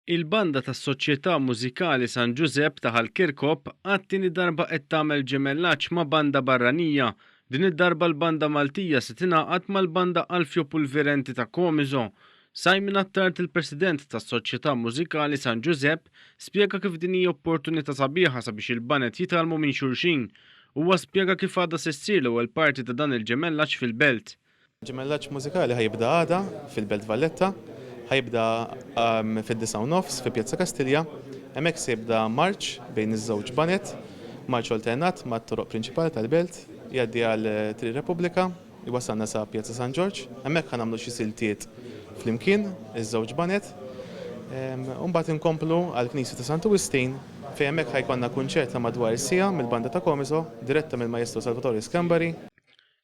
Il-Banda tas-Soċjetà Mużikali San Ġużepp ta' Ħal Kirkop għat-tieni darba qed tagħmel ġemellaġġ ma' banda barranija. Din id-darba l-banda Maltija se tingħaqad mal-Banda Alfio Pulvirenti ta' Comiso. Simon Attard il-President tas-Soċjetà Mużikali San Ġużepp spjega kif din hija opportunità sabiħa sabiex il-baned jitgħallmu minn xulxin. Huwa spjega kif għada se ssir l-ewwel parti ta' dan il-ġemellaġġ fil-Belt. Ġemellaġġ mużikali ħa jibda għada fil-Belt Valletta. Ħa jibda fid-disgħa u nofs fi Pjazza Kastilja. Hemmhekk se jibda marċ bejn iż-żewġ baned, marċ alternat mat-toroq prinċipali tal-Belt, jgħaddi għal Triq Repubblika, jwassalna sa Pjazza San Ġorġ. Hemmhekk ħa nagħmlu xi siltiet flimkien, iż-żewġ baned. U mbagħad inkomplu għall-Knisja ta' Santu Wistin fejn hemmhekk ħa jkollna kunċert ta' madwar siegħa mill-Banda ta' Comiso, diretta mill-Maestro Salvatore Schembari.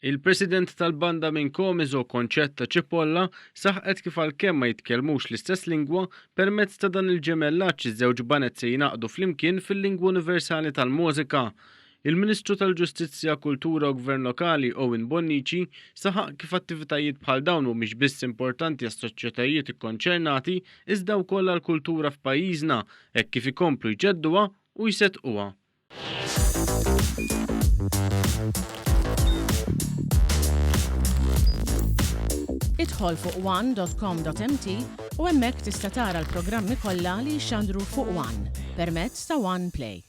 Il-President tal-banda minn Comiso, Concetta Cipolla, saħqet kif għalkemm ma jitkellmux l-istess lingwa, permezz ta' dan il-ġemellaġġ iż-żewġ baned se jingħaqdu flimkien fil-lingwa universali tal-mużika. Il-Ministru tal-Ġustizzja, Kultura u Gvern Lokali Owen Bonnici saħaq kif attivitajiet bħal dawn mhumiex biss importanti għas-soċjetajiet ikkonċernati iżda wkoll għall-kultura f'pajjiżna hekk kif ikomplu jġedduha u jseddquha. Idħol fuq one.com.mt u hemmhekk tista' tara l-programmi kollha li jixxandru fuq One permezz ta' One Play.